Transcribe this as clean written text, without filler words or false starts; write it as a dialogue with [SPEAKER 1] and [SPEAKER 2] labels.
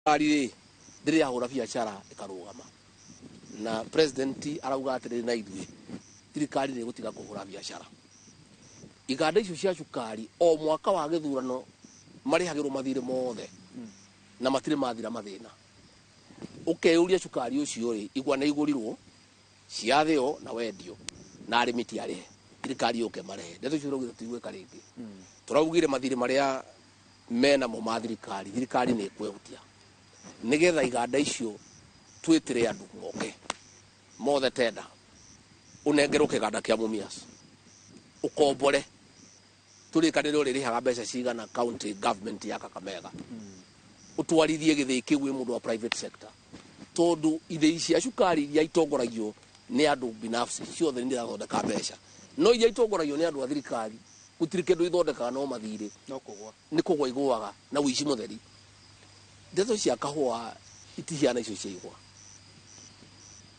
[SPEAKER 1] Thirikari rĩ ndĩrĩ yahũra biacara ĩkarũgama, na president arauga atĩrĩrĩ, na ithuĩ thirikari nĩ ĩgũtiga kũhũra biacara. Iganda icio cia cukari o mwaka wa gĩthurano marĩhagĩrwo mathirĩ mothe na matirĩ mathira mathĩna. Ũkeyũria, cukari ũcio rĩ, igwa nĩ igũrirwo ciathĩo na wendio na arĩmi ti arĩhe, thirikari yũke marehe. Ndeto icio tũraugire tũtigwĩka rĩngĩ. Tũraugire mathirĩ marĩa menamo ma thirikari, thirikari nĩ ĩkwehutia nĩgetha iganda icio twĩtĩre andũ moke mothe tenda ũnengerwo kĩganda kĩa Mumias ũkombore, tũrĩkanĩre ũrĩrĩhaga mbeca cigana county government ya Kakamega, ũtwarithie gĩthĩi kĩu wĩ mũndũ wa private sector, tondũ ithĩi cia cukari iria itongoragio nĩ andũ binafsi ciothe nĩ irathondeka mbeca, no iria itongoragio nĩ andũ a thirikari gũtirĩ kĩndũ ithondekaga no mathirĩ.
[SPEAKER 2] No kũgwa.
[SPEAKER 1] Nĩ kũgwa igũaga na ũici mũtheri. Ndeto cia kahũa itihiana icio cia igwa.